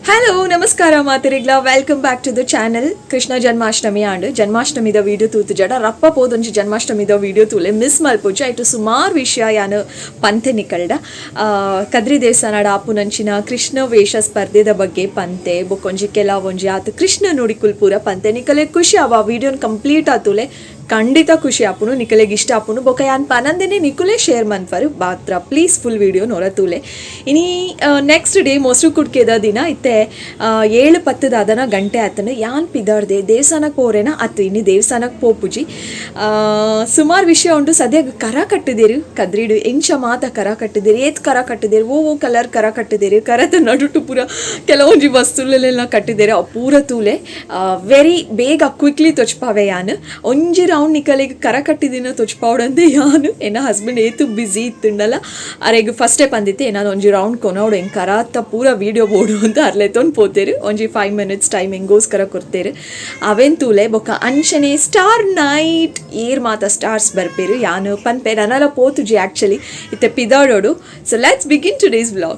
Hello ನಮಸ್ಕಾರ ಮಾತೆರೆಗ್ಲ, welcome back to the channel. Krishna Janmashtami and ಜನ್ಮಾಷ್ಟಮಿದ video ತೂತು ಜಡ ರಪ್ಪ ಪೋದೊಂಜಿ ಜನ್ಮಾಷ್ಟಮಿದ video ತೂಲೆ ಮಿಸ್ ಮಲ್ಪುಜ. ಇಟ್ಟು ಸುಮಾರು ವಿಷಯ ಯಾನು ಪಂತೆ ನಿಕಲ್ಡ ಕದ್ರಿ ದೇವಸ್ಥಾನಡ ಆಪುನಂಚಿನ ಕೃಷ್ಣ ವೇಷ ಸ್ಪರ್ಧೆದ ಬಗ್ಗೆ ಪಂತೆ, ಬೊಕ್ಕೊಂಜಿ ಕೆಲವೊಂಜಿ ಆತು ಕೃಷ್ಣ ನುಡಿಕುಲ್ ಪೂರ ಪಂತೆ. ನಿಕಲೆ ಖುಷಿ ಅವ ವಿಡಿಯೋನ್ ಕಂಪ್ಲೀಟ್ ಆತುಲೆ, ಖಂಡಿತ ಖುಷಿ ಆಪುನು, ನಿಕಲೆಗ್ ಇಷ್ಟ ಆಪುನು. ಬೊಕ ಯಾನ್ ಪನಂದೆನೆ ನಿಕುಲೆ ಶೇರ್ ಮನ್ಪರು ಬಾತ್ರ ಪ್ಲೀಸ್ ಫುಲ್ ವಿಡಿಯೋ ನೋರ ತೂಲೆ. ಇನಿ ನೆಕ್ಸ್ಟ್ ಡೇ ಮೊಸರು ಕುಡ್ಕೆದ ದಿನ. ಇತ್ತೆ 7:10 ಅದನ ಗಂಟೆ ಆತನ. ಯಾನ್ ಪಿದಾರ್ದೆ, ದೇವಸ್ಥಾನಕ್ಕೆ ಪೋರೇನ ಅತ್ತು ಇನ್ನು ದೇವಸ್ಥಾನಕ್ಕೆ ಪೋಪುಜಿ. ಸುಮಾರು ವಿಷಯ ಉಂಟು. ಸದ್ಯ ಕರ ಕಟ್ಟಿದಿರು ಕದ್ರಿಡು, ಎಂಚ ಮಾತ ಕರ ಕಟ್ಟಿದಿರು, ಏತ್ ಕರ ಕಟ್ಟಿದಿರು, ಓ ಓ ಕಲರ್ ಕರ ಕಟ್ಟಿದಿರು, ಕರತ ನಡುಟು ಪೂರ ಕೆಲವೊಂಜಿ ವಸ್ತುಲೆಲ್ಲ ಕಟ್ಟಿದ್ದೀರಿ, ಅವು ಪೂರ ತೂಲೆ. ವೆರಿ ಬೇಗ ಕ್ವಿಕ್ಲಿ ತೊಚ್ಪಾವೆ. ಯಾನ್ ಒಂಜಿ ರೌಂಡ್ ನಿಕಲಿಗೆ ಕರ ಕಟ್ಟಿದಿನ ತೊಚ್ಪಾವಡಂದೆ. ಯಾನು ಎನ್ನ ಹಸ್ಬೆಂಡ್ ಏತು ಬ್ಯುಸಿ ಇತ್ತುಂಡಲ್ಲ, ಅರೆಗ್ ಫಸ್ಟೇ ಬಂದಿತ್ತೆ ಏನಾದ್ರು ಒಂಜಿ ರೌಂಡ್ ಕೊನೋಡು, ಹೆಂಗೆ ಕರಾತ ಪೂರ ವೀಡಿಯೋ ಬೋಡು ಅಂತ ಅರ್ಲೆತೊಂದು ಪೋತೇರು. ಒಂಜಿ 5 ಮಿನಿಟ್ಸ್ ಟೈಮ್ ಹೆಂಗೋಸ್ಕರ ಕೊಡ್ತೇರು, ಅವೇನ್ ತೂಲೆ. ಬೊಕ್ಕ ಅಂಚನೆ ಸ್ಟಾರ್ ನೈಟ್ ಏರ್ ಮಾತ ಸ್ಟಾರ್ಸ್ ಬರ್ಪೇರು ಯಾನು ಪನ್ಪೆ. ನನ್ನಲ ಪೋತುಜಿ ಆ್ಯಕ್ಚುಲಿ, ಇತ್ತೆ ಪಿದಾಡೋಡು. So let's begin today's vlog.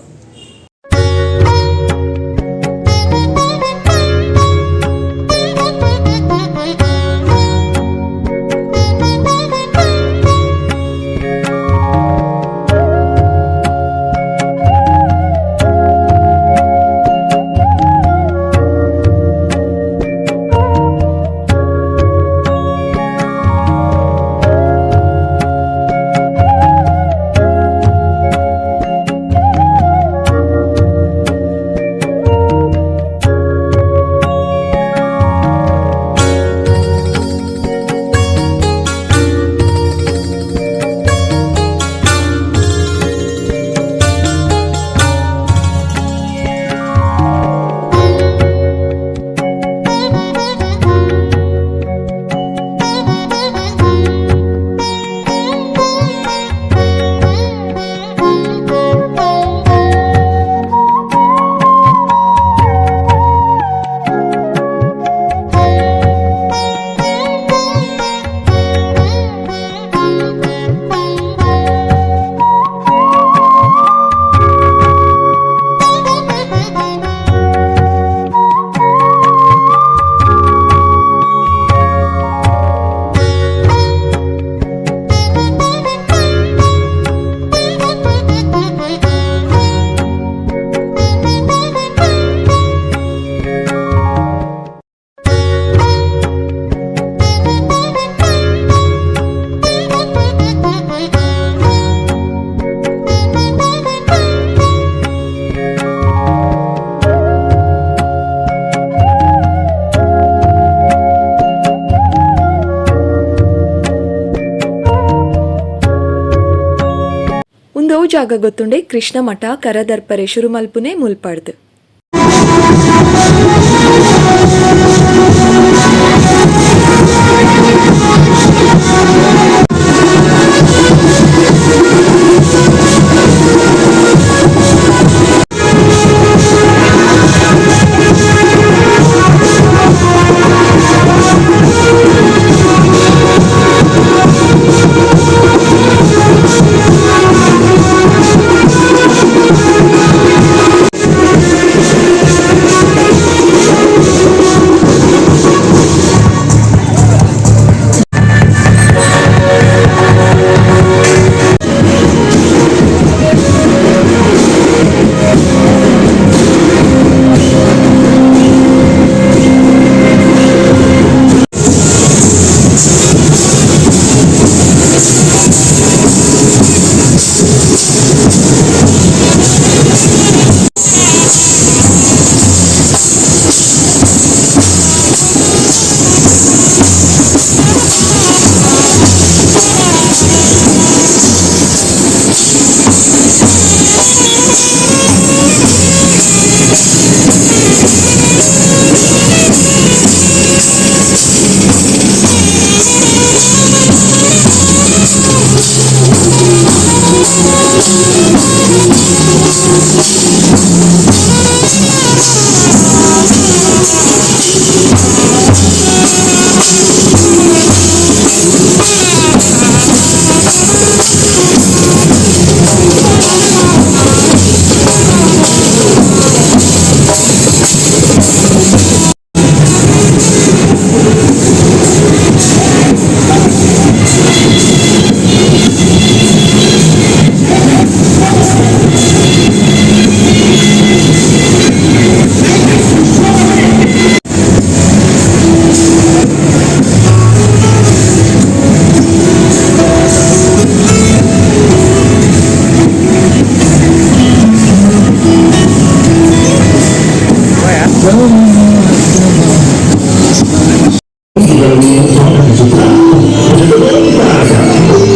ಉಂದವು ಜಾಗ ಗೊತ್ತುಂಡೆ? ಕೃಷ್ಣ ಮಠ. ಕರದರ್ಪರೆ ಶುರುಮಲ್ಪುನೆ ಮುಲ್ಪಡ್ದು.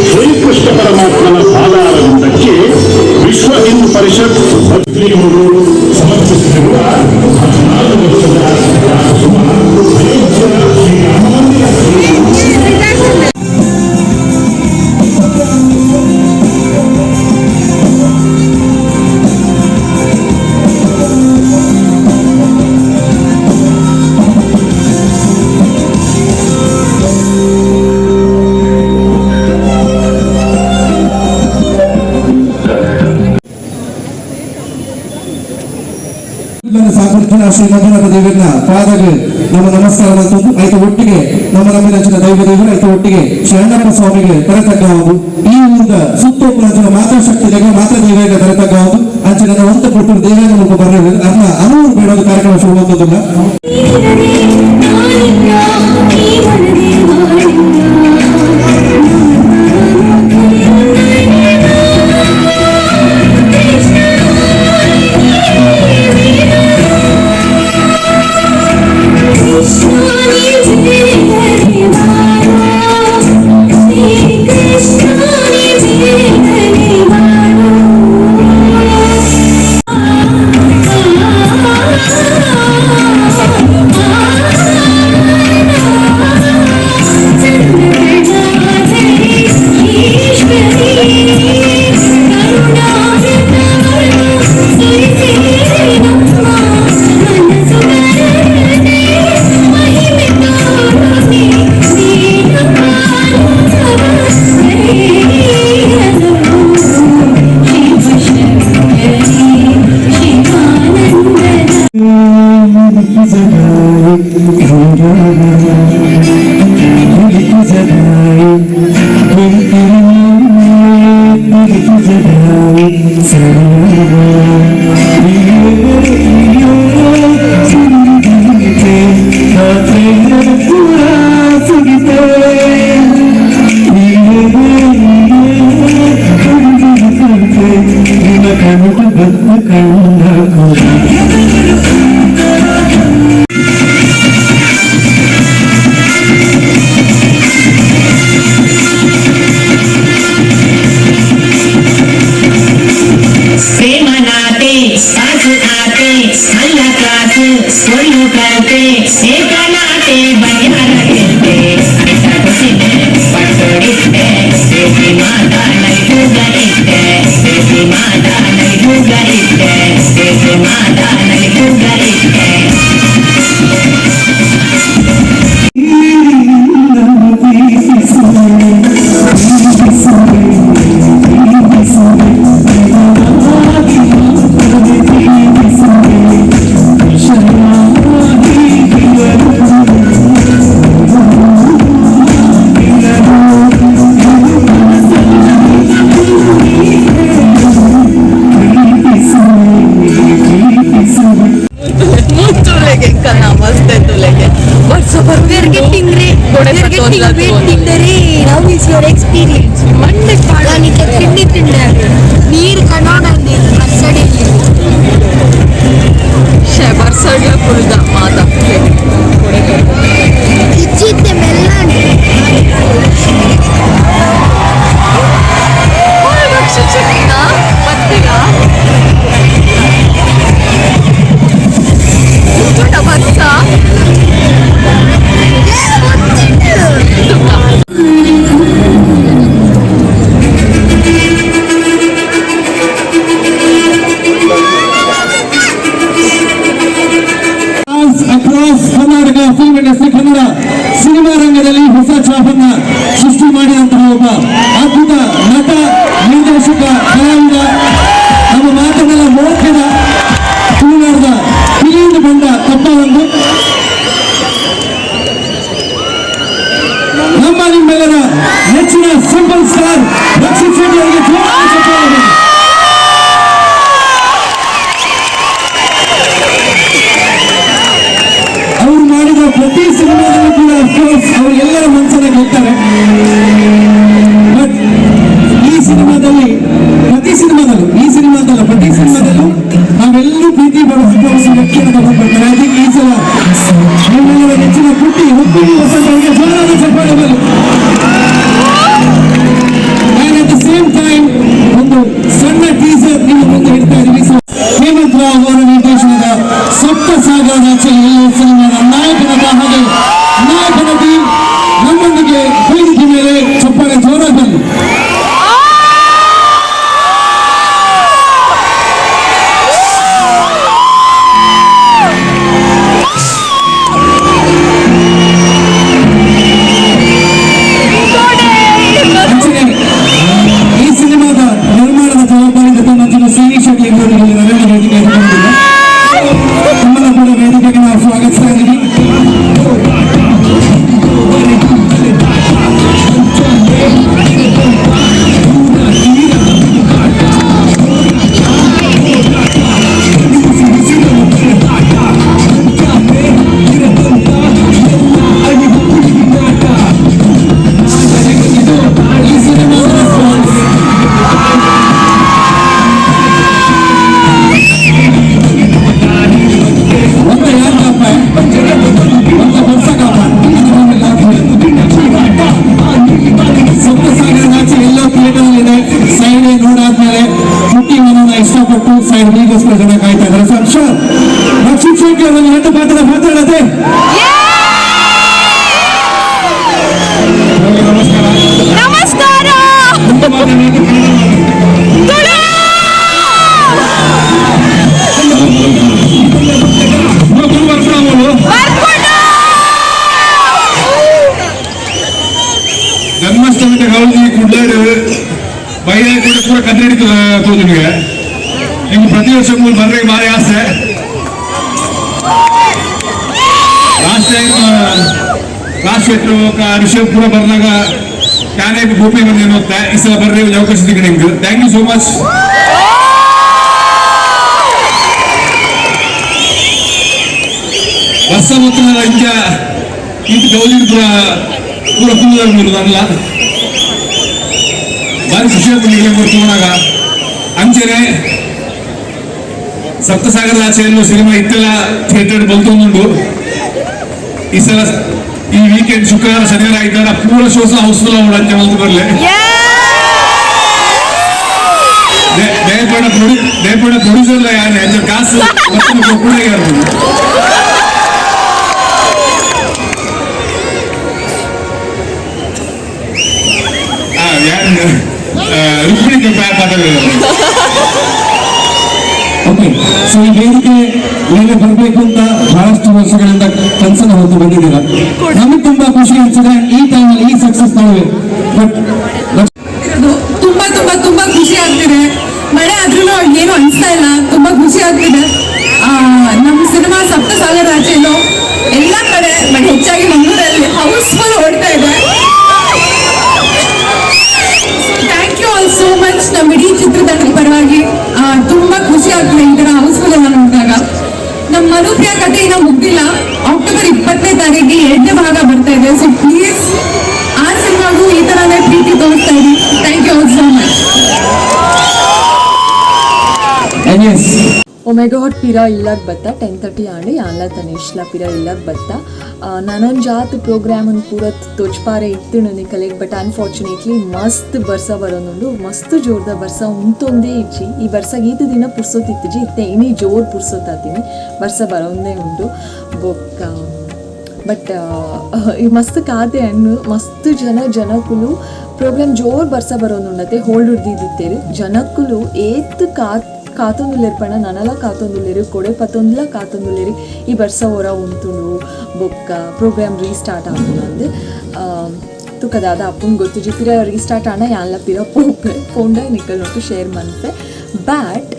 Shrikrishna ಪರಮಾತ್ಮನ ಪಾದಾರವಿಂದಕ್ಕೆ ವಿಶ್ವ ಹಿಂದೂ ಪರಿಷತ್ ಬದ್ರಿಮೂರು ಸಮರ್ಪಿಸುತ್ತಿರುವ 14 ವರ್ಷದ ಸುಮ ಅಯೋಧ್ಯೆಯ ಶ್ರೀರಾಮ ಮಂದಿರ. ಸಾಮರ್ಥ್ಯ ಶ್ರೀ ಮಂಜುನಾಥ ದೇವರನ್ನ ಪಾದಗೆ ನಮ್ಮ ನಮಸ್ಕಾರ ಮಾಡ್ತದ್ದು. ಆಯ್ತು, ಒಟ್ಟಿಗೆ ನಮ್ಮ ನಂಬಿನ ದೈವ ದೇವರು ಆಯ್ತು, ಒಟ್ಟಿಗೆ ಶರಣಪ್ಪ ಸ್ವಾಮಿಗೆ ಕರೆತಕ್ಕವುದು. ಈ ಊರದ ಸುತ್ತೋಪನ ಮಾತೃಶಕ್ತಿಗೆ ಮಾತೃ ದೇವಿಗೆ ಕರೆತಕ್ಕವುದು. ಅಂಚಿನ ಒಂದು ಕೊಟ್ಟು ದೇವಿಗೆ ಮುಖ ಬರಲಿಲ್ಲ ಅನ್ನ ಅನೂರು ಬೇಡೋದು ಕಾರ್ಯಕ್ರಮ ಶುರು ಮಾಡ್ತದಲ್ಲ. ಪ್ರೇಮನಾತೆ ಕಾಸು ಆತೆ ಅಲ್ಲ ಕಾಸು ಒಳ್ಳು ಕಲ್ತೆ ಏಕನಾತೆ ಬಂಜಾರ ಗೆಲ್ತೆ ಅಟ್ಟ ಪಟ್ಟೋಡಿಟ್ಟೆ ದೇವಿ ಮಾತಾ ನಲಿಪುಗಲಿಟ್ಟೆ ದೇವಿ ಮಾತಾ ನಲಿಪುಗಲಿಟ್ಟೆ ದೇವಿ ಮಾತಾ ನಲಿಪುಗಲಿಟ್ಟೆ. We are getting rain. We are getting wet in the rain. How is your experience? ನಾನಿತ್ತ ತಿಂಡಿ ತಿಂಡೆ ನೀರು ಕಣೋಣ ಬಸ್ಸಡಿ. ಬರ್ಸಡ್ಲ ಕುಳ್ದ ಮಾತ. ಇಚ್ಚಿತ್ತೆ ಮೆಲ್ಲ. ಬತ್ತಿಗ ಬರ್ಸ. Across Karnataka film industry, Kannada cinema ರಂಗದಲ್ಲಿ ಹೊಸ ಛಾಪನ್ನ ಸೃಷ್ಟಿ ಮಾಡಿದಂತಹ ಒಬ್ಬ ಅದ್ಭುತ ನಟ, ನಿರ್ದೇಶಕ, ಕಲಾವಿದ, ನಮ್ಮ ಮಾತನ್ನೆಲ್ಲ ಮೋಕ್ಷದ ತುಳುನಾಡದ ಪಿಲಿಯಿಂದ ಬಂದ ಕಪ್ಪ ಒಂದು ನಮ್ಮ ನಿಮ್ಮೆಲ್ಲರ ನೆಚ್ಚಿನ ಸಿಂಪಲ್ ಸ್ಟಾರ್ ರಕ್ಷಿತ್ ಶೆಟ್ಟಿ ಅವರಿಗೆ ಜೋರಾದ ಚಪ್ಪಾಳೆ ಬೇಕು. ಅವರು ಮಾಡಿದ ಪ್ರತಿ ಸಿನಿಮಾದಲ್ಲೂ ಕೂಡ ಅಫ್ಕೋರ್ಸ್ ಅವರು ಎಲ್ಲರ ಮನಸ್ಸನ್ನ ಗೆಲ್ತಾರೆ. ಬಟ್ ಈ ಸಿನಿಮಾದಲ್ಲಿ, ಪ್ರತಿ ಸಿನಿಮಾದಲ್ಲೂ, ಈ ಸಿನಿಮಾದಲ್ಲ, ಪ್ರತಿ ಸಿನಿಮಾದಲ್ಲೂ ನಾವೆಲ್ಲರೂ ಪ್ರೀತಿ ಪಡಿಸುವ ವ್ಯಕ್ತಿಯನ್ನು ತಗೊಂಡ್ಬರ್ತಾರೆ. I think ಈ Rukmini Vasant ಅವರಿಗೆ ಜೋರಾದ ಚಪ್ಪಾಳೆ ಬರಲಿ. And at the same time ಒಂದು ಸಣ್ಣ ಟೀಸರ್ ನಿಮ್ಮ ಮುಂದೆ ಇಡ್ತಾ ಇದ್ದೀವಿ. ಸೊ ಹೇಮಂತ್ ರಾವ್ ಅವರ ನಿರ್ದೇಶನದ ಸಪ್ತ ಸಾಗರ ಸಿನಿಮಾದ ನಾಯಕ ನಟ ಹಾಗೆ ನಾಯಕ ನಟಿ ನಮ್ಮೊಂದಿಗೆ ವೇದಿಕೆ ಮೇಲೆ. ಚಪ್ಪಾಳೆ ಜೋರಾಗಿ ಬರಲಿ. ಅಂಚನೆ ಈ ಸಿನಿಮಾದ ನಿರ್ಮಾಣದ ಜವಾಬ್ದಾರಿ ಜೊತೆ ಸಿ ವಿ ಶೆಟ್ಟಿ ಅವರು ಇಲ್ಲಿ ನರೇಂದ್ರ ವೇದಿಕೆ ಎದುರುಗೊಂಡಿಲ್ಲ. ತಮ್ಮನ್ನು ಕೂಡ ವೇದಿಕೆಗೆ ನಾವು ಸ್ವಾಗತಿಸ್ತಾ ಇದ್ದೀವಿ. ಇದು ಈ ಸಿನಿಮಾದ ರೆಸ್ಪಾನ್ಸ್. ಒಂದ ಯಾಕಪ್ಪ, ಒಂದ ವರ್ಷಕಪ್ಪ. ಸಪ್ತಸಾಗರ ಆಚೆ ಎಲ್ಲ ಥಿಯೇಟರ್ ಇದೆ. ಸೈಡ್ ಎ ನೋಡಾದ್ಮೇಲೆ ಪುಟ್ಟಿ ಮನೋನ ಇಷ್ಟಪಟ್ಟು ಸೈಡ್ ಬಿಗೋಸ್ಕರ ಜನ ಕಾಯ್ತಾ ಇದ್ದಾರೆ. ಸರ್, ಶೋರ್ ರಕ್ಷಿತ್ ಶೆಟ್ಟಿ ಅವರಲ್ಲಿ ಎರಡು ಪಾತ್ರದ ಮಾತಾಡದೆ. ನಮಸ್ಕಾರ. ನಮಸ್ಕಾರ. ತುಳು. ಬರ್ಕೊಂಡು. ಜನ್ಮಾಷ್ಟಮಿ ಗೌಜಿ ಕುಡ್ಲಾಡು ಬೈರೆ ಕೂಡ ಪೂರ ಕನ್ನಡಿ ತೋಜುನಿಗೆ. ನಿಮ್ಗೆ ಪ್ರತಿ ವರ್ಷ ಮೂರು ಬರ್ರೆ ಭಾರಿ ಆಸೆ. Last time last ಶೆಟ್ರು ರಿಷಬ್ ಪೂರ ಬರ್ನಾಗ ಯಾನೇ ಭೂಮಿ ಬಂದೇನು ಹೋಗ್ತಾ. ಈ ಸಲ ಬರ್ರಿ, ಒಂದು ಅವಕಾಶ ಸಿಕ್ಕಿ ನಿಮ್ಗೆ. Thank you so much. ವರ್ಷ ಮತ್ತು ಇಂಚ ಇಂತ ಗೌಜಿ ಪೂರ ಪೂರ ಫುಲ್ ಅಲ್ಲ. ಭಾರಿ ಖುಷಿ ಆಗ್ತದೆ ತಗೊಂಡಾಗ. ಅಂಚೆನೆ ಸಪ್ತಸಾಗರದ ಆಚೆಯಲ್ಲೂ ಸಿನಿಮಾ ಇತ್ತೆಲ್ಲ ಥಿಯೇಟರ್ ಬಲ್ತೊಂದುಂಡು. ಈ ಸಲ ಈ ವೀಕೆಂಡ್ ಶುಕ್ರವಾರ ಶನಿವಾರ ಆಯ್ತಾರ ಪೂರ shows house full ಅವಳು ಅಂಚೆ ಮಲ್ತು ಬರ್ಲೆ. ದಯಪಡ ಪ್ರೊಡ್ಯೂ ದಯಪಡ ಪ್ರೊಡ್ಯೂಸರ್ ಯಾರು ಅಂಚೆ ಕಾಸು ಕೂಡ ಯಾರು. ಯಾರು ರುಕ್ಮಿಣಿ ಪಾತ್ರ. ಓಕೆ, ಸೊ ಈ ವೇದಿಕೆ ಮೇಲೆ ಬರಬೇಕು ಅಂತ ಬಹಳಷ್ಟು ವರ್ಷಗಳಿಂದ ಕನಸನ್ನು ಹೊತ್ತು ಬಂದಿದ್ದೀರಾ. ನಮಗೆ ತುಂಬಾ ಖುಷಿ ಅನ್ಸಿದೆ ಈ ಟೈಮಲ್ಲಿ ಈ ಸಕ್ಸಸ್ ನಡುವೆ. ಬಟ್ ಇರೋದು ತುಂಬಾ ತುಂಬಾ ತುಂಬಾ ಖುಷಿ ಆಗ್ತಿದೆ. ಮಳೆ ಆದ್ರೂ ಏನು ಅನಿಸ್ತಾ ಇಲ್ಲ, ತುಂಬಾ ಖುಷಿ ಆಗ್ತಿದೆ. ನಮ್ಮ ಸಿನಿಮಾ ಸಪ್ತ ಸಾಗರ ಆಚೆಯಲ್ಲೂ ಎಲ್ಲ ಕಡೆ, ಬಟ್ ಹೆಚ್ಚಾಗಿ ಮಂಗಳೂರಲ್ಲಿ ಹೌಸ್ಫುಲ್ ಓಡ್ತಾ ಇದೆ. Thank you all so much. ನಮ್ಮ ಇಡೀ ಚಿತ್ರತಂಡದ ಪರವಾಗಿ ತುಂಬಾ ಖುಷಿ ಆಗ್ತಿದೆ ಈ ತರ ಹೌಸ್ಫುಲ್ ಎಲ್ಲ ನೋಡಿದಾಗ. ನಮ್ಮ ಮನುಪ್ರಿಯ ಕಥೆ ಇನ್ನೂ ಮುಗ್ದಿಲ್ಲ. ಅಕ್ಟೋಬರ್ 20ನೇ ತಾರೀಕಿಗೆ ಎರಡನೇ ಭಾಗ ಬರ್ತಾ ಇದೆ. ಸೊ ಪ್ಲೀಸ್ ಆ ಸಿನಿಮಾಗೂ ಈ ತರಾನೇ ಪ್ರೀತಿ ತೋರಿಸ್ತಾ ಇದ್ದೀವಿ. Thank you all so much. S. Oh my god, ಪಿರ ಇಲ್ಲಾಗ ಬತ್ತ. 10:30 ಆಂಡ್. ಯಾನ್ಲ ತನೇಶ್ಲ ಪಿರ ಇಲ್ಲಾಗ ಬತ್ತ. ನಾನೊಂದು ಜಾತ್ ಪ್ರೋಗ್ರಾಮ್ ಪೂರ ತೋಚ್ಪಾರೆ ಇತ್ತು ನಿಕಲೆಗ್. ಬಟ್ ಅನ್ಫಾರ್ಚುನೇಟ್ಲಿ ಮಸ್ತ್ ಬರ್ಸ ಬರೋದುಂಡು. ಮಸ್ತ್ ಜೋರ್ದ ಬರ್ಸ ಉಂತೊಂದೇ ಇಜ್ಜಿ. ಈ ಬರ್ಸ ಈತ ದಿನ ಪುರ್ಸೊತ್ತಿತ್ತಿಜಿ, ಇತ್ತೆ ಇನಿ ಜೋರ್ ಪುರ್ಸೊತ್ತಾತೀನಿ. ಬರ್ಸ ಬರೋಂದೇ ಉಂಟು ಬೊಕ್ಕ. ಬಟ್ ಈ ಮಸ್ತ್ ಕಾದೆ ಹಣ್ಣು ಮಸ್ತ್ ಜನ ಜನಕುಲು ಪ್ರೋಗ್ರಾಮ್ ಜೋರ್ ಬರ್ಸ ಬರೋದುಂಡತೆ ಹೋಲ್ಡ್ ಹಿಡ್ದಿದ್ದಿತ್ತೇರು. ಜನಕ್ಕುಲು ಏತ್ ಕಾತೊಂದುಲ್ಲೆರ್ ಪಂಡ ನನಲ ಕಾತೊಂದುಲ್ಲೆರ್, ಕೊಡೆ ಪತ್ತೊಂದುಲ ಕಾತೊಂದುಲ್ಲೆರ್. ಈ ಬರ್ಸ ಒರ ಉಂತುಂಡು ಬೊಕ್ಕ ಪ್ರೋಗ್ರಾಮ್ ರೀಸ್ಟಾರ್ಟ್ ಆಪುಂಡು ತುಕ ದಾದ ಅಪ್ಪುನ್ ಗೊತ್ತುಜಿ. ಪಿರ ರೀಸ್ಟಾರ್ಟ್ ಆಂಡ ಯಾನ್ಲ ಪಿರ ಪೋಪೆ. ಪೋಂಡ ನಿಕಲ್ ಒಟ್ಟು ಶೇರ್ ಮನ್ಪೆ. ಬಟ್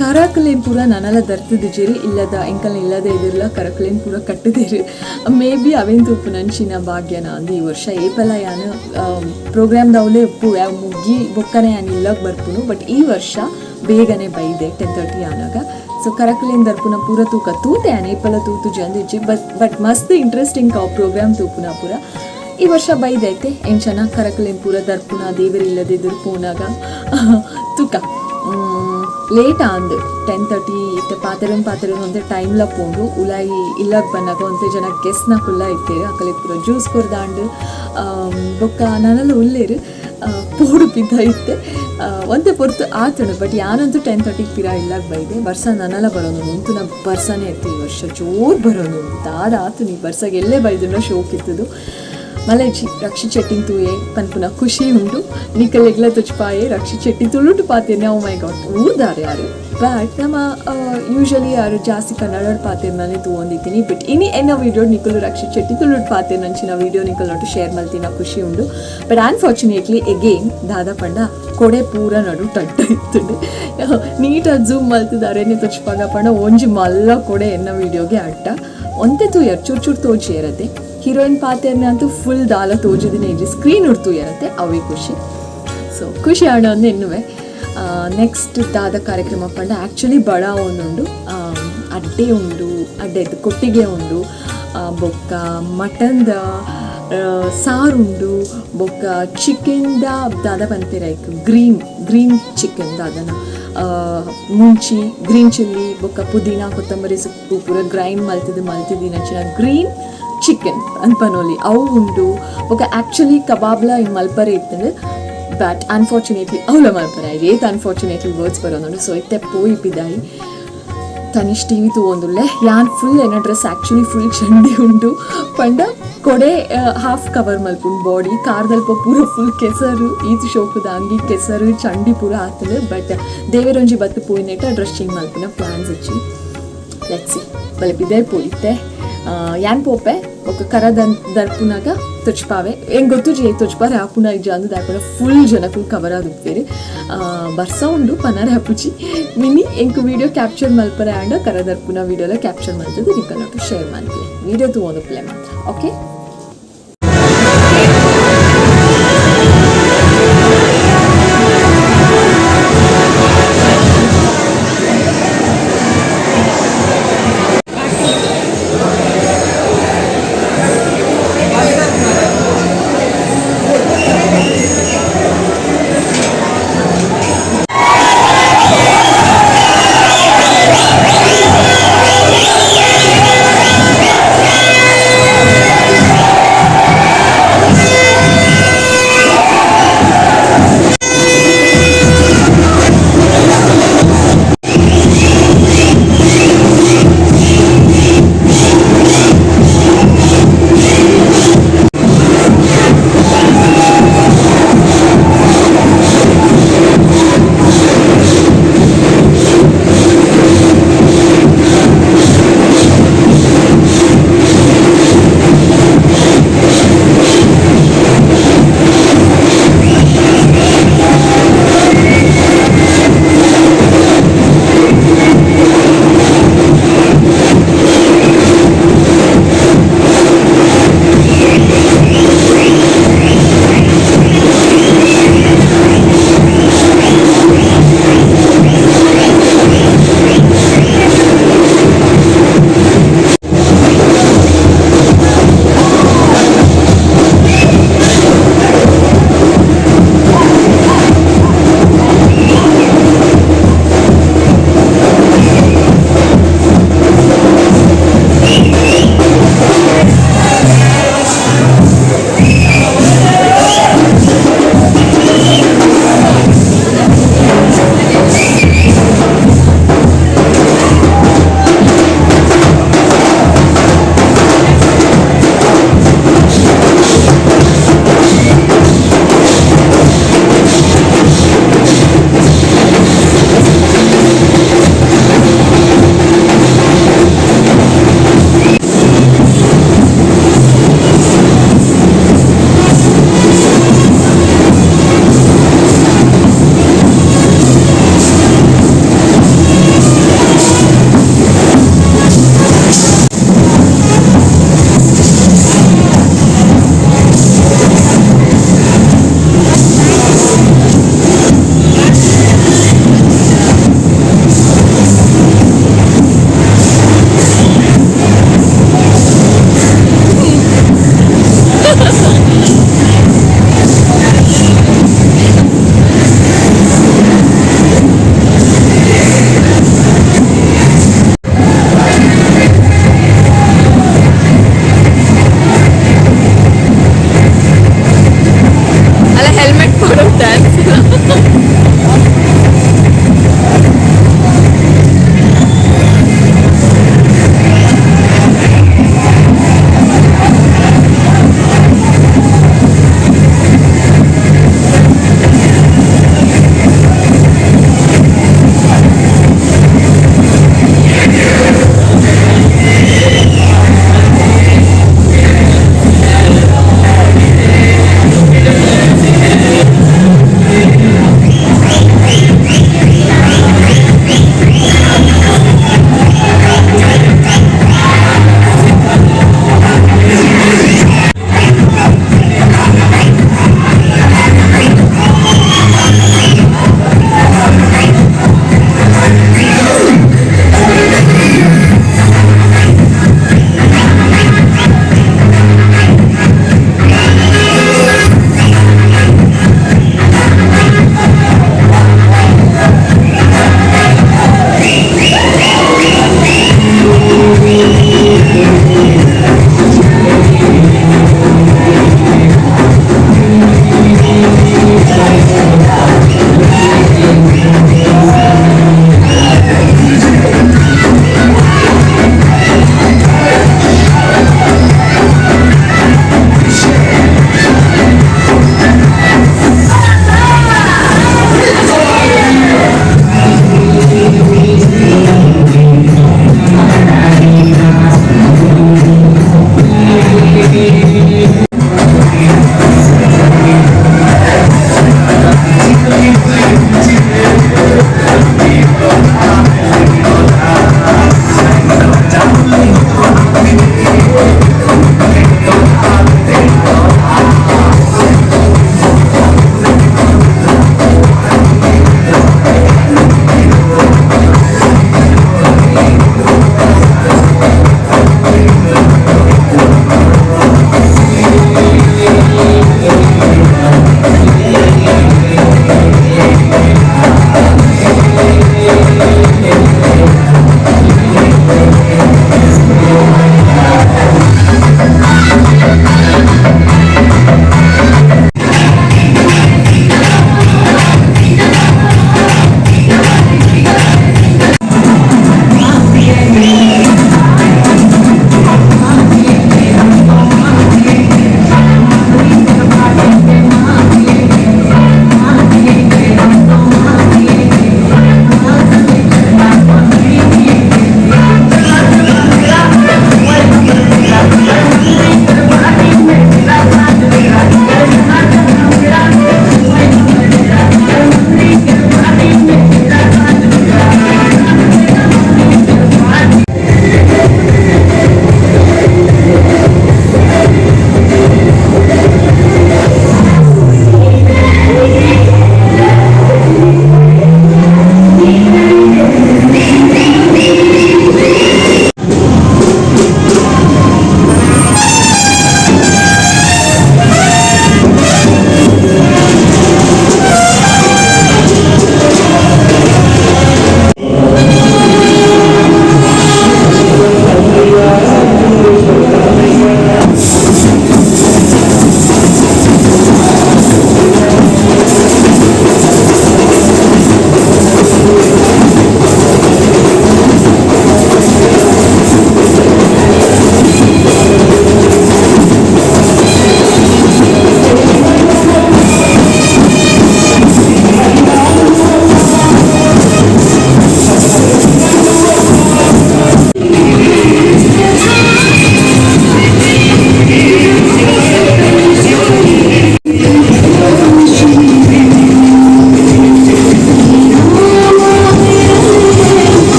ಕರಕುಲೇನ್ ಪೂರ ನನಲ ದರ್ತಿದಿಜಿರಿ. ಇಲ್ಲದ ಎಂಕಲ್ನ ಇಲ್ಲದ ಎದುರ್ಲ ಕರಕುಲೇನ್ ಪೂರ ಕಟ್ಟುದಿರು. ಮೇ ಬಿ ಅವೇನ್ ತೂಪು ನಂಚಿನ ಭಾಗ್ಯನ ಅಂದು. ಈ ವರ್ಷ ಏಪಲ ಯಾನು ಪ್ರೋಗ್ರಾಮ್ದವಲೇ ಉಪ್ಪು ಯಾವ ಮುಗ್ಗಿ ಬೊಕ್ಕನೆ ಯಾನ್ ಇಲ್ಲಾಗ ಬರ್ಪುನು. ಬಟ್ ಈ ವರ್ಷ ಬೇಗನೆ ಬೈದೆ 10:30 ಆನಾಗ. ಸೊ ಕರಕುಲೇನ್ ದರ್ಪುನ ಪೂರ ತೂಕ ತೂತೆ ಯಾನ್ ಏಪಲ ತೂತು ಜಂದಿಜ್ಜಿ. ಬಟ್ ಬಟ್ ಮಸ್ತ್ ಇಂಟ್ರೆಸ್ಟಿಂಗ್ ಪ್ರೋಗ್ರಾಮ್ ತೂಪುನ ಪೂರ. ಈ ವರ್ಷ ಬೈದೈತೆ ಎಂಚನ ಕರಕುಲೇನ್ ಪೂರ ದರ್ಪುನ ದೇವರಿಲ್ಲದೆ ಪೋನಾಗ ತುಕ. ಲೇಟ್ ಆಂದ್ 10:30 ಇತ್ತೆ ಪಾತೆರನ್ ಪಾತೆರನ್ ಒಂತೆ ಟೈಮ್ಲ ಪೋಂಡು ಉಲಾಯಿ ಇಲ್ಲಗ್ ಬನ್ನಗ ಒಂತೆ ಜನ ಗೆಸ್ನ ಕುಲ್ಲ ಇತ್ತೇರು ಅಕಲೆ ಪೂರ ಜ್ಯೂಸ್ ಕೊರ್ದಾಂಡ್ ಬೊಕ್ಕ ನನಲ ಉಲ್ಲೇರು ಪೋಡು ಪಿದ್ದ ಇತ್ತೆ ಒಂತೆ ಪೊರ್ತು ಆತುಂಡು ಬಟ್ ಯಾನಂತೂ 10:30 ಪಿರ ಇಲ್ಲಾಗ ಬೈದೆ ಬರ್ಸ ನನಲ ಬರೋನು ಉಂತು ನಾ ಬರ್ಸನೇ ಇತ್ತು ಈ ವರ್ಷ ಜೋರು ಬರೋನು ದಾದ ಆತು ನೀ ಬರ್ಸಾಗ ಎಲ್ಲೇ ಬೈದುಂಡ ಶೋಕ್ ಇತ್ತದು ಮಲೈಚಿ ರಕ್ಷಿತ್ ಶೆಟ್ಟಿನ ತೂಯೆ ಪನ್ಪುನ ಖುಷಿ ಉಂಟು ನಿಕಲೆಗ್ಲ ತುಚ್ಪಾಯೆ ರಕ್ಷಿತ್ ಶೆಟ್ಟಿ ತುಳುಟು ಪಾತೇನೆ ಓ ಮೈ ಗಾಡ್ ಊರ್ದಾರೆ ಯಾರು ಬಟ್ ನಮ್ಮ ಯೂಶಲಿ ಯಾರು ಜಾಸ್ತಿ ಕನ್ನಡ ಪಾತೇರ್ನೇ ತೂವೊಂದಿದ್ದೀನಿ ಬಟ್ ಇನಿ ಎನ್ನ ವೀಡಿಯೋ ನಿಕಲು ರಕ್ಷಿತ್ ಶೆಟ್ಟಿ ತುಳುಟು ಪಾತೇರ್ ನಂಚಿನ ವೀಡಿಯೋ ನಿಕಲ್ ನಟ್ಟು ಶೇರ್ ಮಲ್ತಿನ ಖುಷಿ ಉಂಡು ಬಟ್ ಅನ್ಫಾರ್ಚುನೇಟ್ಲಿ ಎಗೇನ್ ದಾದ ಪಂಡ ಕೊಡೆ ಪೂರ ನಡು ಟಟ್ಟ ಇತ್ತುಂಡು ನೀಟಾಗಿ ಝೂಮ್ ಮಲ್ತಿದಾರೇನೆ ತುಚ್ಪಾಗ ಪಂಡ ಒಂಜಿ ಮಲ್ಲ ಕೊಡೆ ಎನ್ನ ವೀಡಿಯೋಗೆ ಅಡ್ಡ ಒಂತೆ ತೂಯರ್ ಚೂರು ಚೂರು ತೋಜಿ ಇರತ್ತೆ ಹೀರೋಯಿನ್ ಪಾತೆರ್ನ ಅಂತೂ ಫುಲ್ ದಾಲ ತೋಜಿದಿನ ಇಜ್ಜಿ ಸ್ಕ್ರೀನ್ ಉಡ್ತು ಇರತ್ತೆ ಅವೇ ಖುಷಿ ಸೊ ಖುಷಿ ಆಡ ಅಂದು ಎನ್ನುವೆ ನೆಕ್ಸ್ಟ್ ದಾದ ಕಾರ್ಯಕ್ರಮ ಪಂಡ ಆ್ಯಕ್ಚುಲಿ ಬಡ ಒಂದುಂಡು ಅಡ್ಡೆ ಉಂಡು ಅಡ್ಡೆ ಕೊಟ್ಟಿಗೆ ಉಂಡು ಬೊಕ್ಕ ಮಟನ್ದ ಸಾರುಂಡು ಬೊಕ್ಕ ಚಿಕನ್ದ ದಾದ ಪನ್ಪೆರ್ ಗ್ರೀನ್ ಗ್ರೀನ್ ಚಿಕನ್ ದಾದನ ಮುಂಚಿ ಗ್ರೀನ್ ಚಿಲ್ಲಿ ಬೊಕ್ಕ ಪುದೀನ ಕೊತ್ತಂಬರಿ ಸೊಪ್ಪು ಪೂರ ಗ್ರೈಂಡ್ ಮಲ್ತಿದ್ದು ಮಲ್ತಿದ್ದಿನಂಚಿನ ಗ್ರೀನ್ ಚಿಕನ್ ಅನ್ಪನೋಲಿ ಅವು ಉಂಡು ಬೊಕ್ಕ ಆ್ಯಕ್ಚುಲಿ ಕಬಾಬ್ಲ ಇನ್ ಮಲ್ಪರೆ ಇತ್ತಂಡು ಬಟ್ ಅನ್ಫಾರ್ಚುನೇಟ್ಲಿ ಅವಲ ಮಲ್ಪರೆ ಏತ್ ಅನ್ಫಾರ್ಚುನೇಟ್ಲಿ ವರ್ಡ್ಸ್ ಬರೋದುಂಡು ಸೊ ಇತ್ತೆ ಪೋಯಿ ಪಿದಾಯಿ ತನಿಷ್ ಟಿ ವಿ ತೂವೊಂದುಲ್ಲೆ ಯಾನ್ ಫುಲ್ ಎನ್ನ ಡ್ರೆಸ್ ಆ್ಯಕ್ಚುಲಿ ಫುಲ್ ಚಂಡಿ ಉಂಡು ಪಂಡ ಕೊಡೆ ಹಾಫ್ ಕವರ್ ಮಲ್ಪುಂಡು ಬಾಡಿ ಕಾರ್ದಲ್ಪ ಪೂರ ಫುಲ್ ಕೆಸರು ಈತ್ ಶೋಕುದ ಅಂಗಿ ಕೆಸರು ಚಂಡಿ ಪೂರ ಆತುಂಡು ಬಟ್ ದೇವೆರೊಂಜಿ ಬತ್ತು ಪೋಯಿನೆಟ್ಟ ಡ್ರೆಸ್ ಚೇಂಜ್ ಮಲ್ಪುನ ಪ್ಲಾನ್ಸ್ ಇಜ್ಜಿ let's see ಬಲೆ ಪಿದಾಯ್ ಪೋಯಿತ್ತೆ ಯಾನ್ ಪೋಪೆ ಬೊಕ್ಕ ಕರ ದರ್ಪುನಾಗ ತುಚ್ಪಾವೆ ಎಂಗ್ ಗೊತ್ತುಜಿ ತುಚ್ಪಾರೆ ಆಪುನ ಇಜ್ಜ ಅಂದ್ ದಾಯೆ ಫುಲ್ ಜನಕುಲು ಕವರ್ ಆದುಪ್ಪೆರ್ ಬರ್ಸ ಉಂಡು ಪನರೆ ಆಪುಜಿ ಮಿನಿ ಎಂಕ್ ವೀಡಿಯೋ ಕ್ಯಾಪ್ಚರ್ ಮಲ್ಪರೆ ಆಂಡ ಕರ ದರ್ಪುನ ವೀಡಿಯೋಲ ಕ್ಯಾಪ್ಚರ್ ಮಲ್ತುದು ನಿಕಲ್ನೊಟ್ಟು ಶೇರ್ ಮಲ್ಪುಲೆ ವೀಡಿಯೋ ತೂವೊಂದುಪ್ಪುಲೆ ಮಾತ್ರ ಓಕೆ.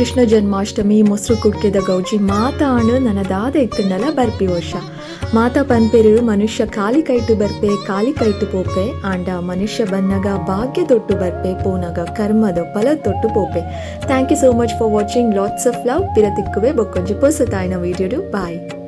ಕೃಷ್ಣ ಜನ್ಮಾಷ್ಟಮಿ, ಮೊಸರು ಕುಡ್ಕೆದ ಗೌಜಿ ಮಾತ ಆಂಡ್. ನನ ದಾದ ಇತ್ತುಂಡಲ ಬರ್ಪಿ ವರ್ಷ. ಮಾತ ಪನ್ಪೆರು, ಮನುಷ್ಯ ಖಾಲಿ ಕೈಟು ಬರ್ಪೆ, ಖಾಲಿ ಕೈಟು ಪೋಪೆ. ಆಂಡ ಮನುಷ್ಯ ಬನ್ನಗ ಭಾಗ್ಯ ತೊಟ್ಟು ಬರ್ಪೆ, ಪೋನಗ ಕರ್ಮದ ಫಲ ತೊಟ್ಟು ಪೋಪೆ. Thank you so much for watching. Lots of love. ಪಿರ ತಿಕ್ಕುವೆ ಬೊಕ್ಕೊಂಜಿ ಪೊಸತಾಯಿನ ವೀಡಿಯೋಡು. ಬಾಯ್.